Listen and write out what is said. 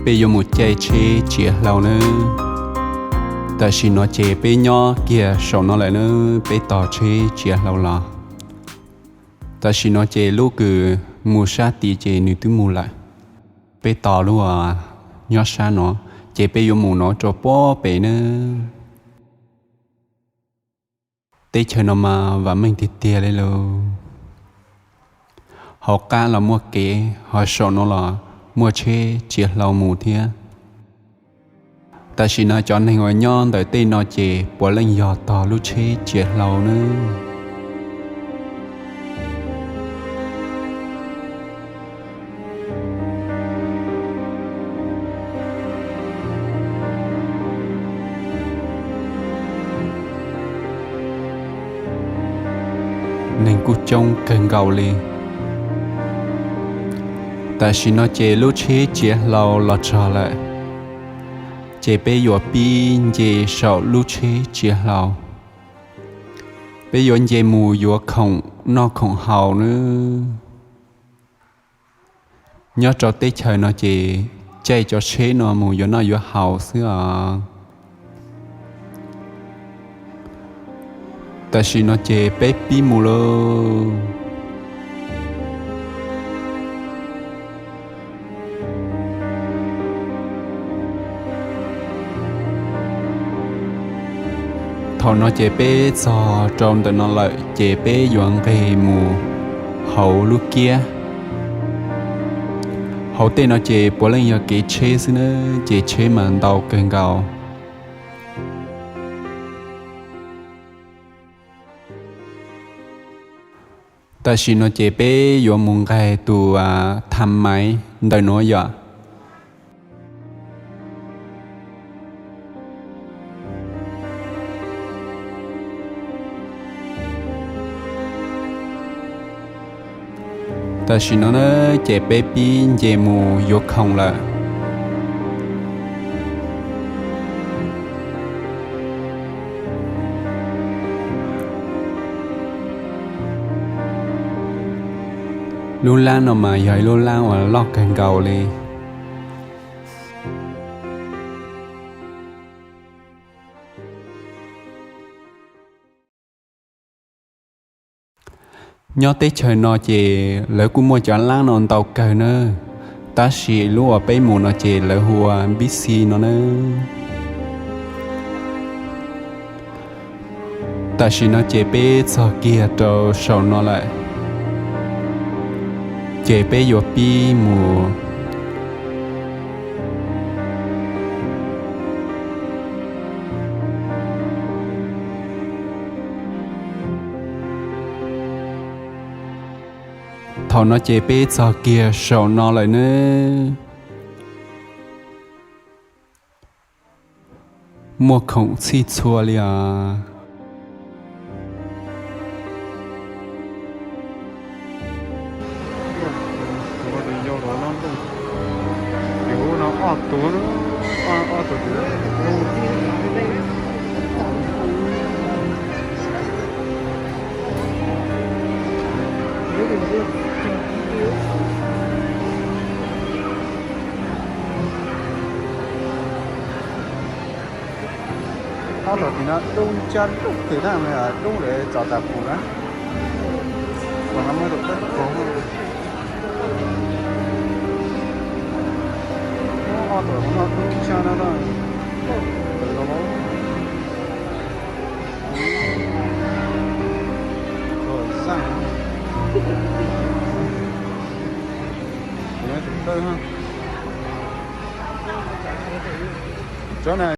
Peb yuav mus caij tsheb txiav hlau nawb. Tam sim no ces peb nyob kiag saum no lawm nawb, peb tos tsheb txiav hlau los. Tam sim no ces lub kws mus sab tid ces nws twb mus lawm. Peb tos lub nyob sab no, ces peb yuav mus no rau puag pem nawb. Teb chaws no mas vam meej tiag tiag li lauj. Hauv qab los muaj kev, ho saum no los muaj tsheb txiav hlau mus thiab. Tam sim no cov neeg uas nyob ntawm tej no ces puav leej yog tog lub tsheb txiav hlau nawb. Neeg kuj coob kawg nkaus li. Tam sim no ces lub tsheb txiav hlau los txog lawm, ces peb yuav pib nce saum lub tsheb txiav hlau. Peb yuav nce mus yuav khoom noj khoom haus nawb. Nyob rau teb chaws no ces caij cov tsheb no mus yuav noj yuav haus xwb os. Tam sim no ces peb pib mus lauj. Thaum no ces peb txog rau ntawm no lawm ces peb yuav nqes mus hauv lub kiab. Hauv tej no ces puav leej yog kev tsheb xwb nawb, ces tsheb mas ntau kawg nkaus. Tam sim no ces peb yuav mus nqaig tus tham maiv ntawm nuav yom. Tam sim no na, ces peb pib nce mus yuav khoom lawm. Lub lab no mas yog ib lub lab uas loj kawg nkaus li. Nyob teb chaws no ces lawv kuj muaj cov lab no ntau kawg na, tab sis lub uas peb mus no ces lawv hu ua Big C no na. Tam sim no ces peb txog kiag rau saum no lawm, ces peb yuav pib mus. Thaum no ces peb txog kiag saum no lawm nawb. Muaj khoom txhij txhua li os. Ob tom tim no dub ncab dub twg na, dub lawm txom tas pum na. Tom no muaj tus dawb paug. Ob tom no dub ncab na. Tom no los zaaj. Tus dawb, cov na